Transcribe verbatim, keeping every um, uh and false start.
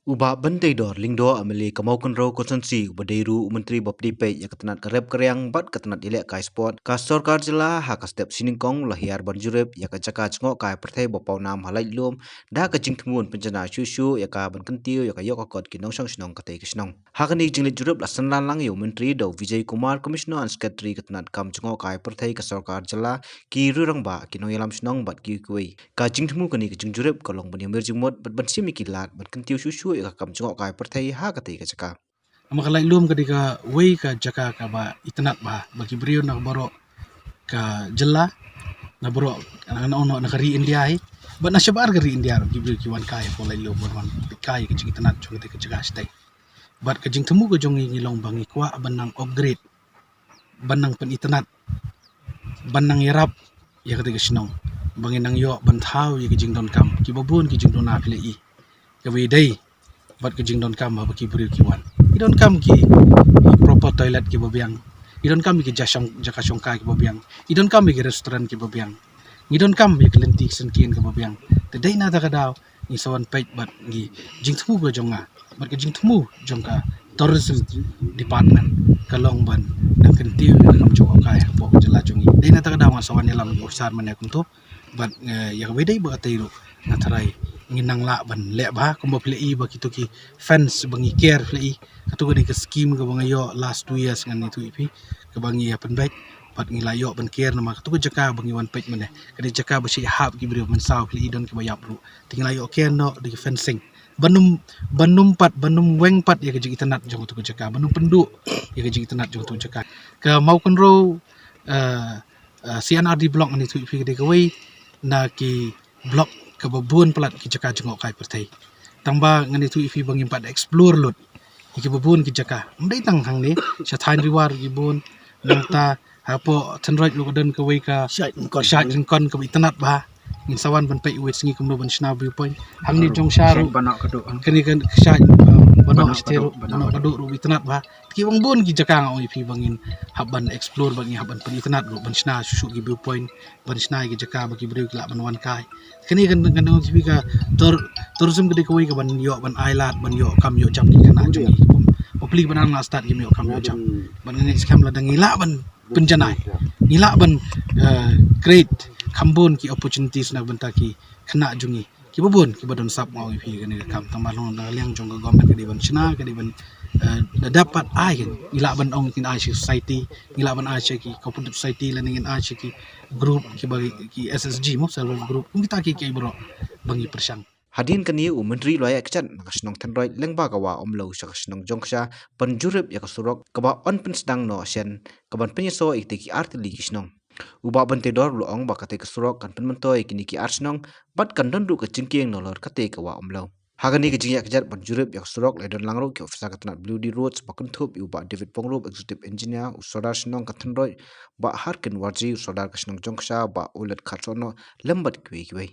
U Bah Banteidor Lyngdoh, M L A ka Mawkynrew Constituency, uba dei ruh u Myntri ba pdeng peit ïa ka tnat ka rep ka riang bad ka tnat ïalehkai sport ka sorkar jylla, ha ka step shi nyngkong u la hiar ban jurip ïa ka jaka jngohkai pyrthei ba pawnam ha Laitlum, da ka jingthmu ban pynjanai shuh shuh ïa ka ban kyntiew ïa ka ïoh ka kot ki nongshong shnong katei ka shnong. Ha kane ka jingleit jurip la synran lang ïa u Myntri da u Vijay Kumar, Commissioner and Secretary ka tnat kam jngohkai pyrthei ka sorkar jylla, ki rangbah, ki nongïalam shnong bad kiwei kiwei. Ka jingthmu kane ka jingjurip ka long ban ïamir jingmut bad ban shim ïa ki lad ban kyntiew shuh shuh ïa ka kam jngohkai pyrthei ha katei ka jaka. Namar ka Laitlum ka dei kawei ka jaka kaba itynnad bha ba ki briew na baroh ka jylla, na baroh, na, na, na, na ka ri India hi, bad na shabar ka ri India ruh ki briew ki wan kai hapoh Laitlum ban wan peit kai ka jingitynnad jong katei ka jaka shatei. Bad ka jingthmu ka jong ngi, ngi long ba ngi kwah ban nang upgrade, ban nang pynitynnad, ban nang ïarap ïa katei ka shnong, ba ngin nang ïoh ban thaw ïa ki jingdonkam kiba bun, ki jingduna phi la i, kaba ïadei bad ka jingdonkam haba ki briew ki wan. Ki donkam ki, uh, proper toilet kiba biang, ki donkam ïa ki jaka shong, jaka shongkai kiba biang, ki donkam ïa ki restaurant kiba biang, ki donkam ïa ki lynti ki syngkien kiba biang. Te dei na kata ka daw ngi sa wan peit bad ngi, jingthmu ka jong nga bad ka jingthmu jong ka Tourism Department ka long ban nang kyntiew ïa ka kam jngohkai hapoh ka jylla jong ngi. Dei na kata ka daw nga sa wan ïalam ïa u Sir mynne kumto. Bad, eh, ïa kaba ïadei bad katei ruh nga tharai ngin nang lah ban leh bha, kumba phi la i ba kito ki fence ba ngi ker phi la i. Kato ka dei ka scheme kaba nga ïoh last two years, ngan ïathuh ïa phi, kaba ngi ïa pynbeit bad ngi la ïoh ban ker, namar kato ka jaka ba ngi wan peit mynne ka dei jaka ba shait hap ki briew mynsaw, phi la i don kiba ïap ruh. Te ngi la ïoh ker noh da ki fencing ban ym, ban ym pat, ban ym weng pat ïa ka jingitynnad jong kato ka jaka, ban ym pynduh ïa ka jingitynnad jong kato ka jaka. Ka Mawkynrew, eh, eh, C and R D block, ngan ïathuh ïa phi, ka dei kawei na ki block kaba bun palat ki jaka jngohkai pyrthei. Tangba ngan ïathuh ïa phi ba ngim pat explore lut ïa kiba bun ki jaka. Ym dei tang hangne, sha Thaiñ Riwar ki bun, nangta hapoh Thenroit ruh ka don kawei ka Shait Ryngkon. Shait Ryngkon kaba itynnad bha. Ngin sa wan ban peit wei sngi kumno ban shna view point. Hangne jong sha ruh, Banoh Kaduh, ha. Kane ka Shait, uh, Banoh Banoh Kaduh, Banoh Kaduh ruh itynnad bha. Ki bun bun ki jaka nga ong ïa phi ba ngin hap ban explore, ba ngin hap ban pynitynnad ruh, ban shna shuh shuh ki view point, ban shna ïa ki jaka ba ki briew ki lah ban wan kai. Kane kan, kan ong ïa phi ka tour, tourism ka dei kawei kaban ïoh ban ai lad, ban ïoh kam ïoh jam ki khynnah jong ngi. Bapli ba dang la start kim ïoh kam ïoh jam. Ban ngin skhem lada ngi lah ban pynjanai, ngi lah ban, eh, create kham bun ki opportunities na ka bynta ki khynnah jong ngi kiba bun kiba don sap, nga ong ïa phi, kane ka kam. Tangba long na ka liang jong ka government ka dei ban shna, ka dei ban, eh, da dap pat ai, kan. Ngi lah ban ong ngin ai sha ki society, ngi lah ban ai sha ki cooperative society, lane ngin ai sha ki group kiba, ki S H G mo, self help group, kum kita ki, ki baroh ba ngi pyrshang. Hadien kane u Myntri u la ïaid kjat na ka shnong Thenroit lyngba ka Wah Umlew sha ka shnong Jongksha ban jurip ïa ka surok kaba yn pynsdang noh shen, kaban pynïasoh ïa kitei ki ar tylli ki shnong. U Bah Banteidor u la ong ba katei ka surok kan pynmyntoi ïa kine ki ar shnong bad kan don ruh ka jingkieng nalor katei ka Wah Umlew. Ha kane ka jingïaid kjat ban jurip ïa ka surok la don lang ruh ki officer ka tnat W D Roads ba kynthup ïa u Bah David Pyngrope, Executive Engineer, u Sordar shnong ka Thenroit Bah Harkin Warji, u Sordar ka shnong Jongksha Bah Ulet Kharsohnoh, lem bad kiwei kiwei.